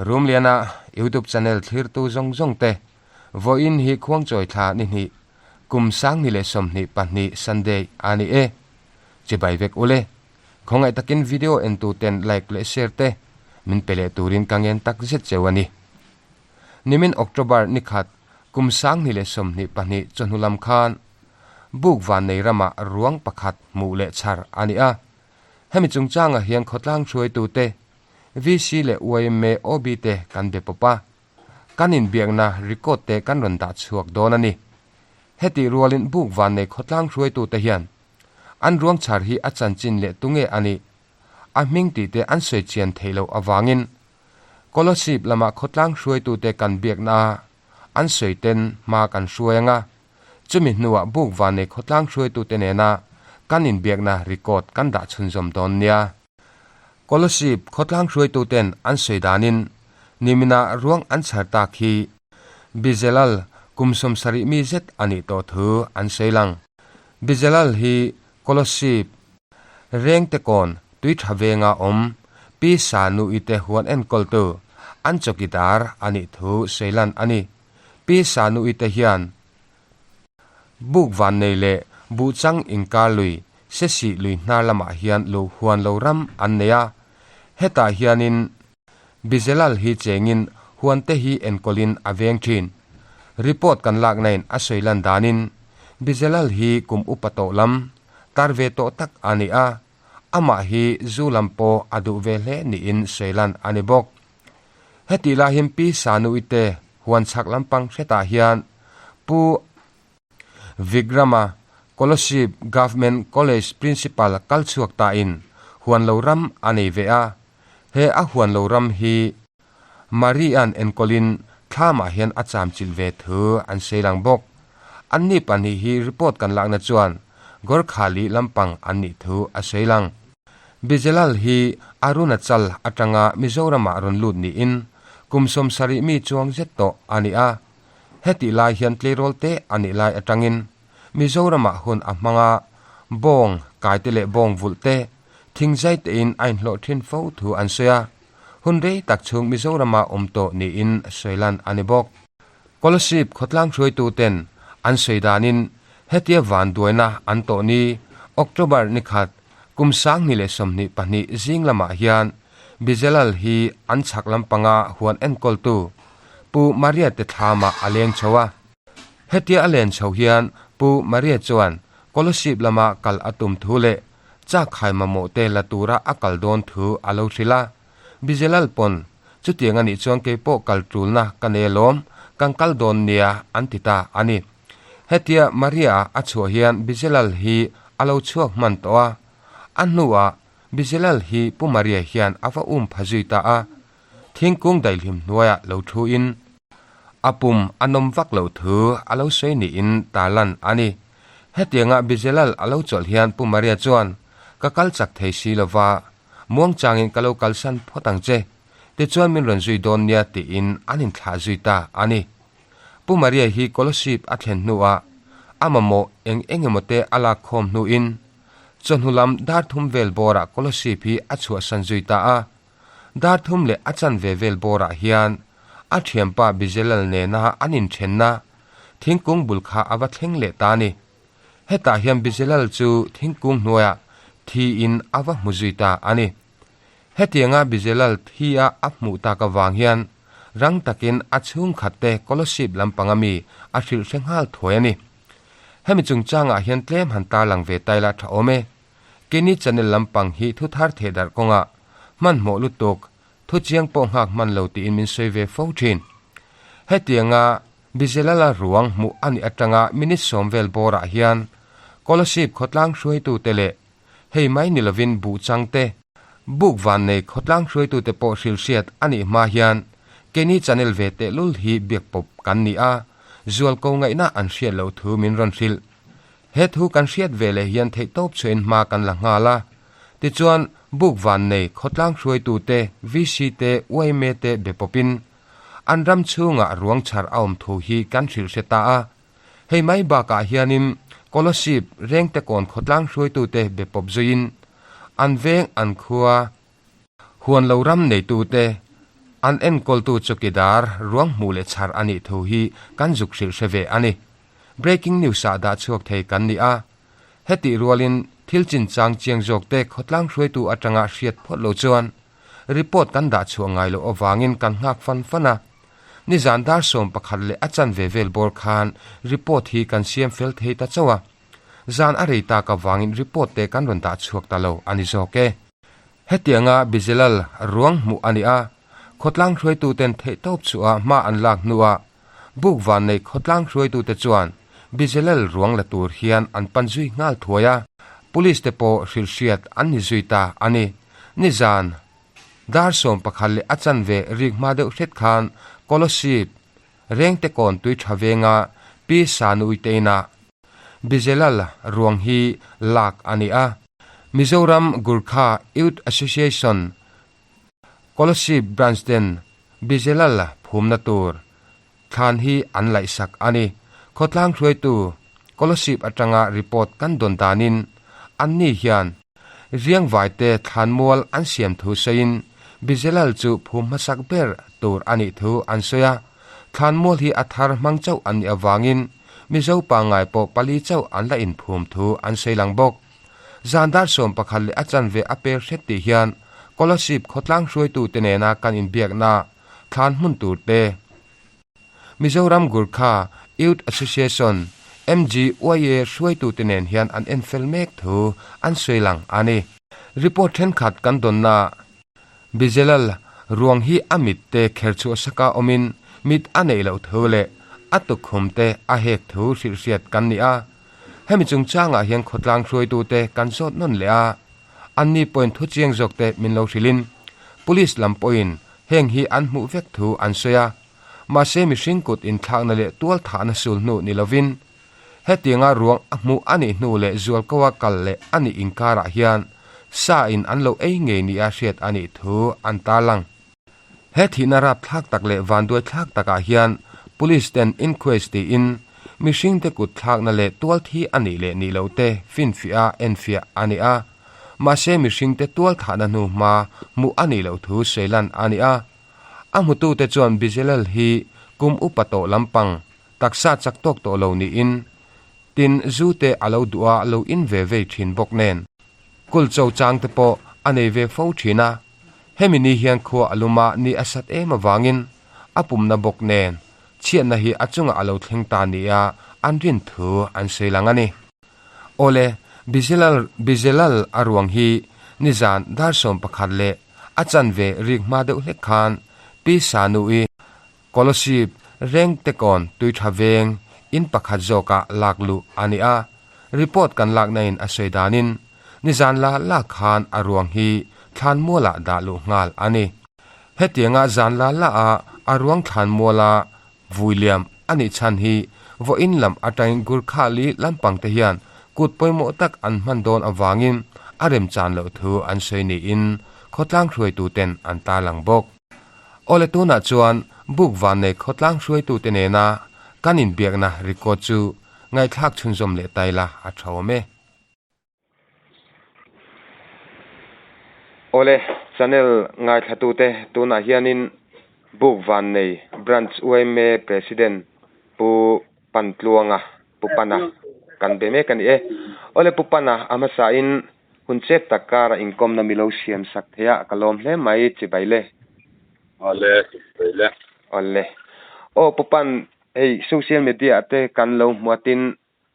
Rumliana YouTube channel thlirtu zawng zawng te vawiin hi Khuangchawi thla ni hnih kum 2022 Sunday a ni e. Chibai vek ule. Khawngaih takin video entu ten like leh share te min pe leh turin ka ngen tak zet cheu a ni. Nimin October ni khat kum 2022 chawhnu lam khan Buk Vannei ramah ruang pakhat hmuh leh chhar a ni a. Hemi chungchangah hian khawtlang hruaitute, VC leh yma OB te kan be pawp a. Kan inbiakna record te kan rawn dah chhuak dawn a ni. Hetih rualin Buk Vannei khawtlang hruaitute hian an ruang chhar hi a chanchin leh tunge a nih, a hming tih te an sawi chian theih loh avangin Kolasib lama khawtlang hruaitute kan biakna a an sawi ten hma kan hruai anga chumi hnuah Buk Vannei khawtlang hruaitute nena kan inbiakna record kan dah chhunzawm dawn nia. Kolasib khawtlang hruaituten an sawi danin nimina ruang an chhar tak hi Bijelal kum 70 mi zet a nih tawh thu an sawi lang. Bijelal hi Kolasib Rengte kawn tui tha venga awm Pi Sa Nu i te huan enkawltu an chawkidar a nih thu sawi lan a ni. Pi Sa Nu i te hian Buk Vannei leh Buhchang inkar lui Sesih lui hnar lamah hian lo huan lo ram an nei a. Hetah hianin Bijelal hi chengin huan te hi enkawlin a veng thin. Report kan lakna in a sawi lan danin Bijelal hi kum upa tawh lam, tar ve tawh tak a ni a, amah hi zu lam pawh a duh ve hle niin sawi lan a ni bawk. Hetih lai hian Pi Sanui te huan chhak lampang hretah hian Pu Vikrama Kolasib Government College Principal kal chhuak tain huan lo ram a nei ve a, he a huan lo ram hi Marie-a'n enkawlin thlamah hian a cham chilh ve thu an sawi lang bawk. Anni pahnih hi report kan lakna chuan Gorkhali lampang an nih thu a sawi lang. Bijelal hi Arunachal atanga Mizoramah rawn lut niin kum 70 mi chuang zet tawh a ni a. Hetih lai hian tleirawl te a nih lai atangin Mizoramah hun a hmang a, bawng kaite leh bawng vulh te, thingzai tein a inhlawh thin fo thu an sawi a. Hun rei tak chhung Mizorama awm tawh niin sawi lan a ni bawk. Kolasib khawtlang hruaitu ten an sawi danin hetia vanduaina an tawh ni October ni khat kum 2022 zing lamah hian Bijelal hi an chhak lampanga huan enkawltu Pu Maria te thlamah a leng chho a. Hetia a len chho hian Pu Maria chuan Kolasib lama kal a tum thu leh Chak khai mamawh te la tura a kal dawn thu a lo hrilh a. Bijelal pawn, Chutiang a nih chuan kei pawh kal tulna ka nei alawm, kan kal dawn nia an ti ta a ni. Hetia Maria a chhuah hian Bijelal hi a lo chhuak hman tawh a. A hnuah Bijelal hi Pu Maria hian a va um pha zui ta a. Thingkung daihlim hnuaiah lo thu in a pum a nawm vak loh thu a lo sawi niin tarlan a ni. Hetianga Bijelal a lo chawlh hian Pu Maria chuan, Ka kal chak thei si lova, muangchangin ka lo kalsan phawt ang che, tichuan min rawn zui dawn nia tiin an inthlah zui ta a ni. Pu Maria hi Kolasib a thlen hnuah a mamawh eng eng emaw te a lak khawm hnuin chawhnu lam dar thum vel bawrah Kolasib hi a chhuahsan zui ta a. Dar thum leh a chanve vel bawrah hian a thianpa Bijelal nena an inthenna thingkung bul kha a va thleng leh ta a ni. Hetah hian Bijelal chu thingkung hnuaiah thiin a va hmu zui ta a ni. Hetianga Bijelal thi a a hmuh tak avang hian rang takin a chhungkhatte Kolasib lampanga mi a hrilh hre nghal thuai a ni. Hemi chungchangah hian tlem han tarlang ve ta ila tha awm e. Keini channel lampang hi thu thar theh darh kawngah hmanhmawh lutuk, thu chiang pawh nghak hman lo tiin min sawi ve fo thin. Hetianga Bijelala ruang hmuh a nih atanga minute sawm vel bawrah hian Kolasib khawtlang hruaitute leh hei mai ni lovin Buhchangte, Bukvannei khawtlang hruaitute pawh hrilhriat a nih hma hian keini channel ve tehlul hi biak pawp kan ni a, zualko ngaihna an hriat loh thu min rawn hrilh. He thu kan hriat ve leh hian theihtawp chhuahin hma kan la nghal a. Tichuan, buk vannei, khawtlang hruaitute, VC te, yma te be pawpin an ram chhungah ruang chhar a awm thu hi kan hrilh hre ta a. Hei mai bakah hianin Kolasib, Rengtekawn khawtlang hruaitute be pawp zuiin an veng an khua, huan lo ram neitute, An enkawltu chawkidar ruang hmuh leh chhar a nih thu hi kan zuk hrilh hre ve a ni. Breaking news ah dah chhuak thei kan ni a. Hetih rualin thil chinchang chiang zawk te khawtlang hruaitu atanga hriat phawt lo chuan report kan dah chhuah ngai loh avangin kan nghak fan fan a. Nizan dar 11 leh a chanve vel bawr khan report hi kan siam fel thei ta chauh a. Zan a rei tak avangin report te kan rawn dah chhuak ta lo a ni zawk e. Hetianga Bijelal ruang hmuh a ni a, khawtlang hruaituten theihtawp chhuah hma an lak hnuah Buk vannei khawtlang hruaitute chuan Bijelal ruang la tur hian an pan zui nghal thuai a, Police te pawh hrilhhriat an ni zui ta a ni. Nizan dar 11 leh a chanve rik hma deuh hret khan Kolasib Rengte kawn tui tha venga Pi Sanui te inah Bijelal ruang hi lak a ni a. Mizoram Gurkha Youth Association Kolasib Branch ten Bijelal phumna tur thlan hi an laihsak a ni. Khawtlang hruaitu Kolasib atanga report kan dawn danin anni hian Riangvaite thlanmual an siam thu sawiin Bijelal chu phum hmasak ber tur a nih thu an sawi a. Thlanmual hi a thar hmang chauh an nih avangin Mizo pangngai pawh pali chauh an la inphum thu an sawi lang bawk. Zan dar 11 leh a chanve a per hret tih hian Kolasib khawtlang hruaitute nena kan inbiakna thlan hmun tur te, Mizoram Gurkha Youth Association, MGYA, hruaitute nen hian an enfel mek thu an sawi lang a ni. Report thenkhat kan dawnna Bijelal ruang hi a mit te kher chhuah saka awmin mit a neih loh thu leh a tukkhum te a hek thu hrilhhriat kan ni a. Hemi chungchangah hian khawtlang hruaitute kan zawt nawn leh a, anni pawhin thu chiang zawk te min lo hrilhin Police lam pawhin heng hi an hmuh vek thu an sawi a. Mahse mihring kut inthlakna leh tual thahna sul hnu ni lovin hetianga ruang a hmuh a nih hnu leh zualkoa kal leh a nih inkarah hian sa in an lo ei ngei nia hriat a nih thu an tarlang. He thihna rapthlak tak leh vanduai thlak takah hian Police ten inquest tiin mihringte kut thlakna leh tual thi a nih leh nih loh te finfiah a enfiah a ni a. Mahse mihringte tual thahna hnu hma hmuh a nih loh thu sawi lan a ni a. A hmutute chuan Bijelal hi kum upa tawh lampang taksa chak tawk tawh lo niin tin zu te a lo duh a lo in ve vei thin bawk nen kul cho chang te pawh a nei ve fo thin a. Hemi ni hian khua a lum a ni a sat em avangin a pumna bawk nen chhiatna hi a chungah a lo thleng ta nia an rin thu an sawi lang a ni. Awle, Bijelal Bijelal a ruang hi nizan dar 11 leh a chanve rik hma deuh hlek khan Pi Sanui Kolasib Rengtekawn tui tha veng in pakhat zawkah lak luh a ni a. Report kan lakna in a sawi danin nizan la la khan a ruang hi thlanmualah dah luh nghal a ni. Hetianga zan la la a a ruang thlanmuala vui liam a nih chhan hi vawiin lam atangin Gurkhali lampang te hian kut pawimawh tak an hman dawn avangin a remchan loh thu an sawi niin khawtlang hruaituten an tarlang bawk. Awle tunah chuan buk vannei khawtlang hruaitute nena kan inbiakna record chu ngaihthlak chhunzawm leh ta ila a tha awm e. Awle channel ngaithlatute tunah hianin buk vannei branch yma president Pu Pantluanga Pu Pana kan be mek a ni e. Awle Pu Pana a hmasain hun chep tak karah inkawmna milo siam sak thei a ka lawm hle mai chibai le. Awle chibai le. Awle. Aw Pu Pan hei social media ah te kan lo hmu atin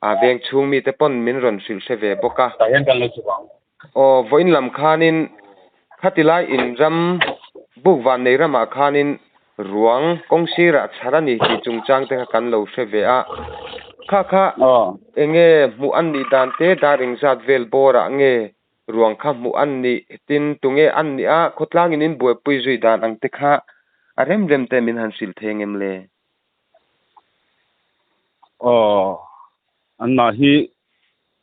a veng chhung mite pawn min rawn hrilh hre ve bawk a. Tah hian kan lo chhuk ang. Aw vawiin lam khanin khati lai in ram buk van nei ramah khanin ruang kawng sirah chhar a ni tih chungchang te kha kan lo hre ve a. Kha kha eng nge hmuh an nih dan te dar engzat vel bawrah nge ruang kha hmuh an nih tin tunge an nih a khawtlangin in buaipui zui dan ang te kha a rem rem te min han hrilh thei engem le? Aw anmah hi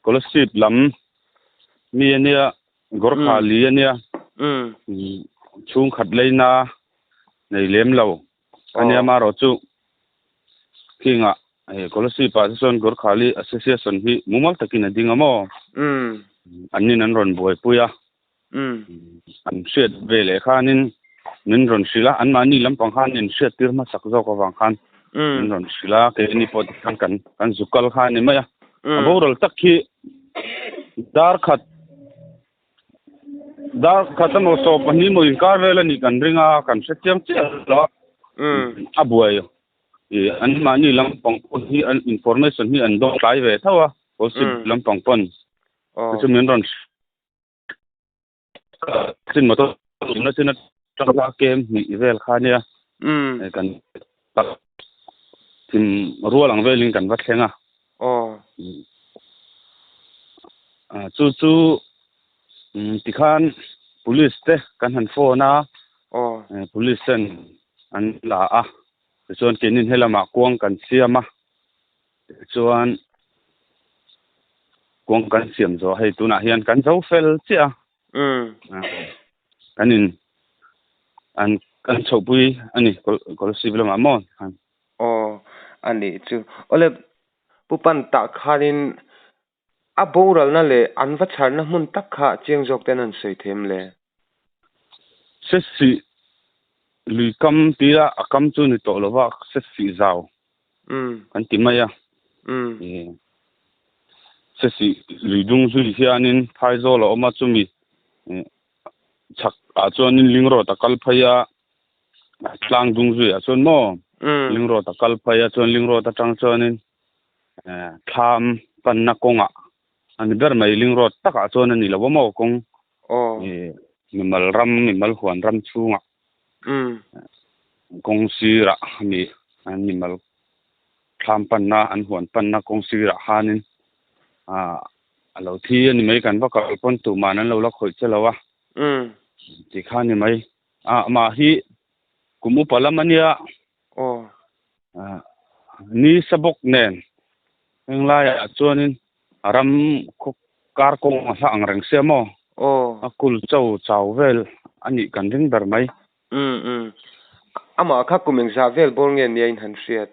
Kolasib lam mi a nia Gorkha li a nia chhungkhat leina nei lem lo a nia marawh chu khingah Kolasib ah te chuan Gorkha li Association hi mumal takin a ding a maw an nin an rawn buaipui a an hriat ve leh khanin. Min rawn hrilh a, anmahni lampang khan in hriattir hmasak zawk avang khan min rawn hrilh a, keini pawh tikhan kan kan zu kal kha a ni mai a. A boral tak hi dar khat dar khat emaw saw pahnih emaw inkar vel a nih kan ring a, kan hre chiang chiah lo a, a buai ih anmahni lampang pawh hi an information hi an dawng tlai ve tho a, gossip lampang pawn chu min rawn Chin motor awmna chin atang kha kem hnih vel kha nia kan thim rual ang velin kan va thleng a chu chu tikhan police te kan han phone a police ten an la a tichuan keinin helamah kuang kan siam a Tichuan kuang kan siam zawh hei tunah hian kan zo fel chiah a. Kan in an kan chhohpui a ni Kolasib lamah maw khan. Aw a nih chu. Awle Pu Pan tah khanin a boralna leh an va chharna hmun tak kha chiang zawk ten an sawi them le. Sesih lui kam tia a kam chu ni tawh lova sesih zau kan ti mai a. Sesih lui dung zui hianin phaizawl a awm a chumi chhak ah chuanin ling road a kal phei a tlang dung zui ah chuan maw ling road a kal phei a chuan ling road atang chuanin thlam panna kawngah a ni ber mai ling road takah chuan a ni lo a maw kawng mimal ram mimal huan ram chhungah kawng sirah ami an mimal thlam panna an huan panna kawng sirah khanin ah a lo thi a ni mai kan va kal pawn tuhman an lo la khawih che lo a tih kha a ni mai ah mah hi kum upa lam a nia ni sa bawk nen henglaiah chuanin a ram khaw kar kawng a hla ang reng sia maw a kul cho chau vel a nih kan ring ber mai. Umm umm amah kha kum engzah vel bawr nge nia in han hriat?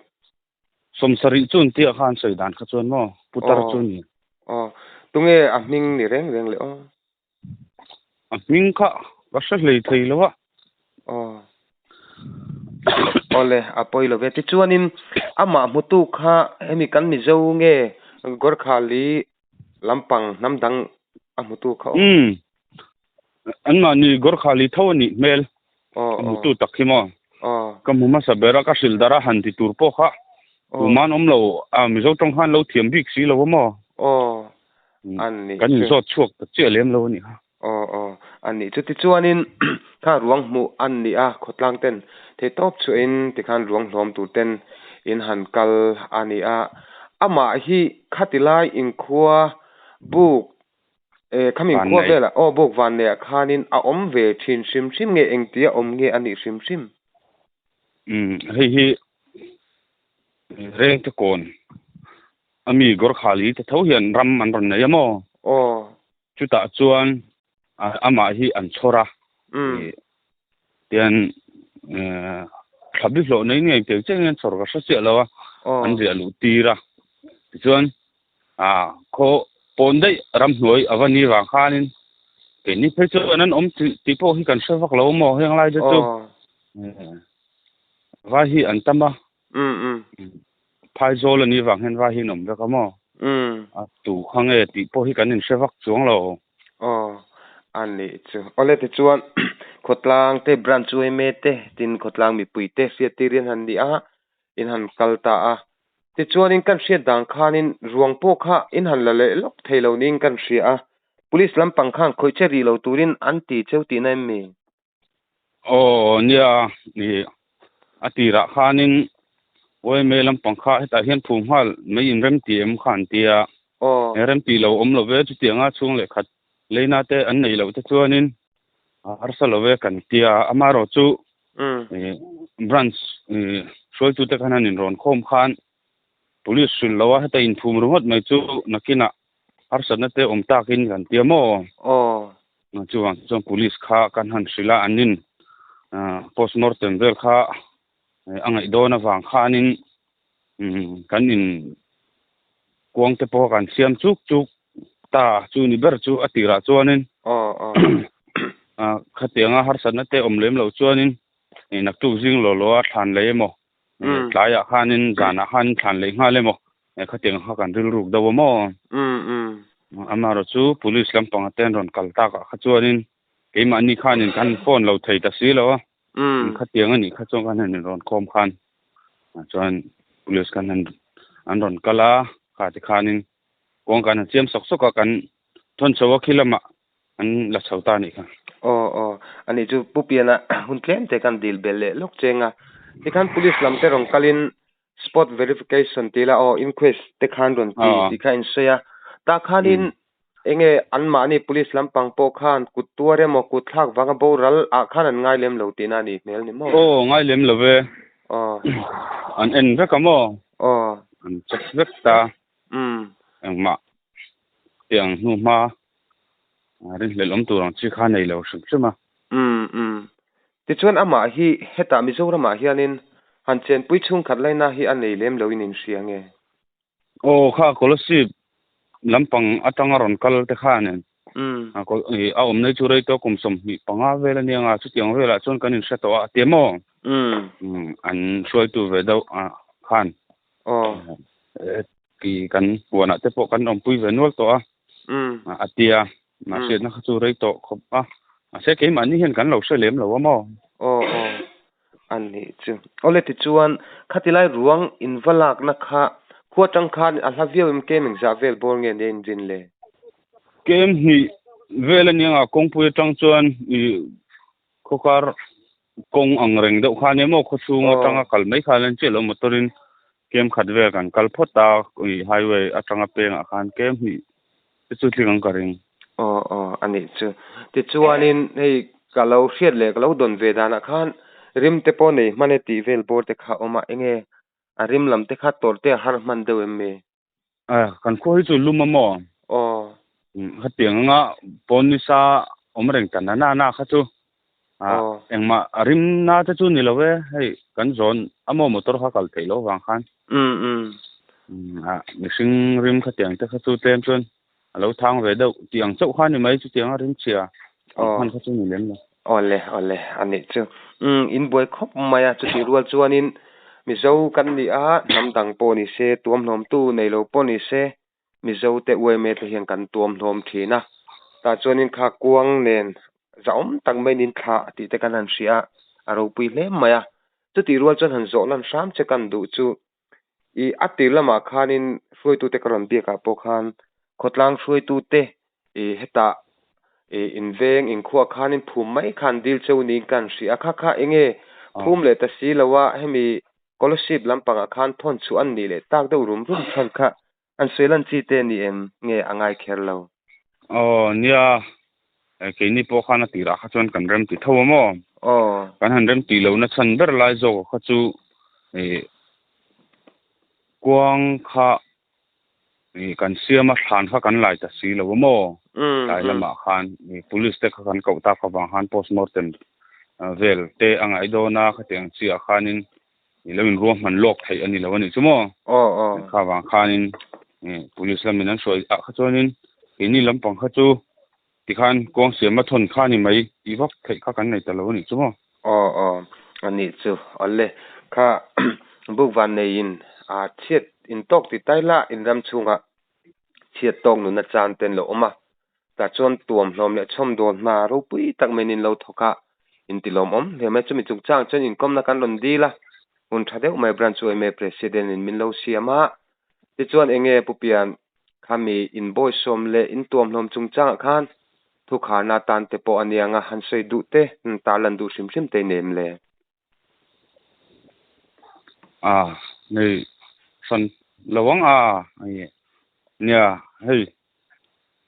Sawmsarih chu an tia kha an sawi dan kha chuan maw putar chu a ni. Aw tunge a hming ni reng reng le aw? A hming kha ka hre hlei thei lo a. Aw. Awle, a pawi lo ve. Tichuanin amah hmutu kha hemi kan Mizo nge Gorkhali lampang hnam dang a hmutu kha aw. Umm. Anmahni Gorkhali tho a nih hmel. A hmutu tak hi maw. Ka hmu hmasa ber a, ka hrilh darh a han ti tur pawh kha tuman awm lo. A Mizo tawng khan lo thiam bik si lo a maw. Aw. An nih Kan chu. inzawt chhuak ta chiah lem lo a nih kha. Aw aw, an nih chu. Tichuanin kha ruang hmuh an nih a, khawtlang ten thei tawp chhuahin tikhan ruang hlawm tur ten in han kal a ni a. Amah hi khati lai inkhua buk eh khami inkhua Vannei. velah aw buk vanneiah khanin a awm ve thin hrim hrim nge engtia awm nge a nih hrim hrim? Umm hei hi Rengte kawn a mi Gorkhali te tho hian ram an rawn nei a maw? Aw. Chutah chuan amah hi an chhawr a. Tian thlabi hlawh nei ngei teh chiah hian chhawr ka hre chiah lo a, an ziah luh tir a. Tichuan khaw pawn daih ramhnuai a va ni vang khanin keini phei chuan an awm tih pawh hi kan hre vak lo a maw heng lai te chu. Vai hi an tam a. Phaizawl a nih vang hian vai hi an awm vek a maw? A tu kha nge tih pawh hi kan inhre vak chuang lo. Aw, a nih chu. Awle tichuan khawtlang te branch yma te tin khawtlang mipui te hriattir in han ni a, in han kal ta a. Tichuanin kan hriat dan khanin ruang pawh kha in han la leh lawk thei lo niin kan hria a. Police lampang khan khawih che rih lo turin an ti cheu tihna em mi? Aw nia ih a tirah khanin yma lampang kha hetah hian phum nghal mai in rem ti em kha an ti a, he rem tih lo awm lo ve chutianga chhung leh khat leina te an neih loh te chuanin a harsa lo ve kan ti a, amaherawh chu ih branch ih hruaitute khan an inrawn khawm khan police hrilh lo a heta inphum ringawt mai chu nakinah harsatna te awm takin kan ti a maw? Aw. Chuvang chuan police kha kan han hrilh a, an in postmortem vel kha a ngaih dawn avang khanin kan in kuang te pawh kan siam chuk chuk ta chu ni ber chu a tirah chuanin Aw aw. Khatianga harsatna te awm lem loh chuanin. Naktuk zing law law a thlan lei emaw tlaiah khanin zanah khan thlan lei nghal emaw khatiang kha kan rilruk deuh a maw? Amaherawh chu police lampang te an rawn kal takah kha chuanin keimahni khanin kan phone lo thei ta si lo a, khatiang a nih kha chuan kan han inrawn khawm khan chuan police khan an rawn kal a, kha tikhanin kawngka an han chiam sawk sawk a, kan thawn chho a khi lamah an la chho ta a nih kha. Aw aw, ani chu Pu Piana hun tlem te khan dil bel leh lawk cheng a, tikhan police lam te rawn kalin spot verification tih la aw inquest te khan rawn ti tih kha in sawi a, tah khanin enge anmahni police lampang pawh khan kut tuar emaw kut thlak vanga boral ah khan an ngai lem lo tihna a nih hmel ni maw? Aw ngai lem lo ve. Aw. An en vek a maw? Aw. An check vek ta. Engmah tiang hnu hma rinhlelh awm tur ang chi kha nei lo hrim hrim a. Umm umm. Tichuan amah hi hetah Mizoramah hianin han chenpui chhungkhat laina hi a nei lem loin in hria nge? Aw kha Kolasib lampang atanga rawn kal te kha nen a awm nei chu rei tawh kum 25 vel a nia nga chutiang velah chuan kan inhre tawh a tia maw? An hruaitu ve deuh khan Ki kan huanah te pawh kan awmpui ve nual tawh a, a tia. Mahse na kha chu rei tawh khawp a. Mahse keimahni hian kan lo hre lem lo a maw? Aw aw, a nih chu. Awle tichuan khatilai ruang inva lakna kha khua tang khan a hla viau em kem engzah vel bawr nge nia inrin le? Kem hnih vel a nia kawngpui atang chuan i khawkar Kawng ang reng deuh kha ania maw khawchhung atanga kal mai kha lan chiah lo motor in kem khat vel kan kal phawt a ih highway atanga pengah khan kem hnih te chu tling ang ka ring. Aw aw a nih chu. Tichuanin hei ka lo hriat leh ka lo dawn ve danah khan rim te pawh nei hman e tih vel bawr te kha a awm a enge a rim lam te kha tawrh te a har hman deuh em mi? A kan khua hi chu lum a maw? Aw. Khatiang anga pawn nisa awm reng ta na na kha chu engmah a rim na te chu ni lo e, hei kan zawn a maw motor kha kal theih loh vang khan. Mihring rim khatiang te kha chu tlem chuan a lo thang ve deuh tih ang chauh kha ni mai chutiang a rim chhia ang hman kha chu ni lem lo. Awle awle a nih chu. Umm in buai khawp mai a chutih rual chuanin Mizo kan ni a hnam dang pawh ni se tuamhlawmtu nei lo pawh ni se Mizo te uaime te hian kan tuamhlawm thin a tah chuanin kha kuang nen zahawm tak mai nin thlah tih te kan han hria a a ropui hle mai a chutih rual chuan han zawh lan hram che kan duh chu I a tir lamah khanin hruaitute ka rawn biakah pawh khan khawtlang hruaitute i hetah i inveng inkhuah khanin phum mai khan dil cheu niin ka han hria a, kha kha enge phum leh ta si lo a, hemi scholarship lampangah khan thawn chhuah an nih leh tak deuh rum rum chhan kha an sawi lan chi te ni em nge a ngai kher lo? Aw nia, keini pawh khan a tirah kha chuan kan rem ti tho a maw? Aw. Kan han rem tih lohna chhan ber lai zawk kha chu ih kuang kha ih kan siam a thlan kha kan lai ta si lo a maw? Tlai lamah khan ih police te kha kan koh tak avang khan postmortem vel te a ngaih dawn a khatiang chiah khanin I lo inruahman lawk theih a ni lo a nih chu maw? Aw aw. Kha vang khanin police lamin an hruai ah kha chuanin keini lampang kha chu tikhan kawng siam a thawn kha a ni mai tih vak theih kha kan nei ta lo a nih chu maw? Aw aw a nih chu. Awle kha buk van neiin a chhiat intawk ti tai la in ram chhungah chhiat tawk nuna chan te an lo awm a, Tah chuan tuam hlawm leh chhawm dawn hna ropui tak mai in lo thawk a, in ti lawmawm hle mai. Chumi chungchang chuan inkawmna kan rawn dil a, hun tha deuh mai branch UMA president in min lo siam a. Tichuan enge Pu Pian khami in bawisawm leh in tuam hlawm chungchangah khan thukharna tan te pawh a niang a, han sawi duh te, tarlan duh hrim hrim te i nei em le? A nei hran lo ang a nia hei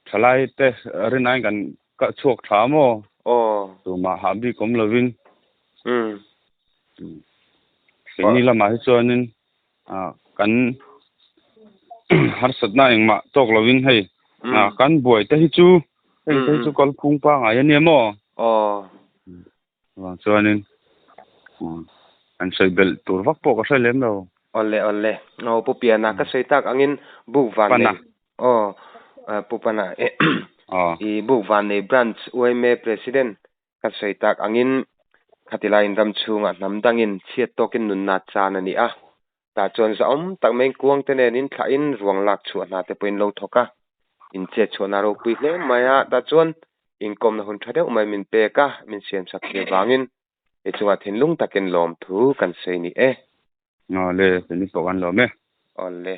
thalai te rinaiin kan kal chhuak tha maw tumah hah bik awm lovin keini lamah hi chuanin kan harsatna engmah tawk lovin hei kan buai te hi chu hei te hi chu kalphung pangngai a nia maw. Vang chuanin an sawi belh tur vak pawh ka hre lem lo. Awle awle. Aw Pu Piana ka sawi tak angin buk van nei aw Pu Pana i buk van nei branch UMA president ka sawi tak angin Khatilaiin ram chhungah hnam dangin chhiat tawkin nunna chan a ni a. Tah chuan zahawm tak mai kuangte nen in thlahin ruang lak chhuah hna te pawhin lo thawk a. In chet chhuahna ropui hle mai a, tah chuan inkawmna hun tha deuh mai min pek a, min siamsak thei vangin i chungah thinlung takin lawmthu kan sawi ni e. Awle, keini pawh kan lawm e. Awle.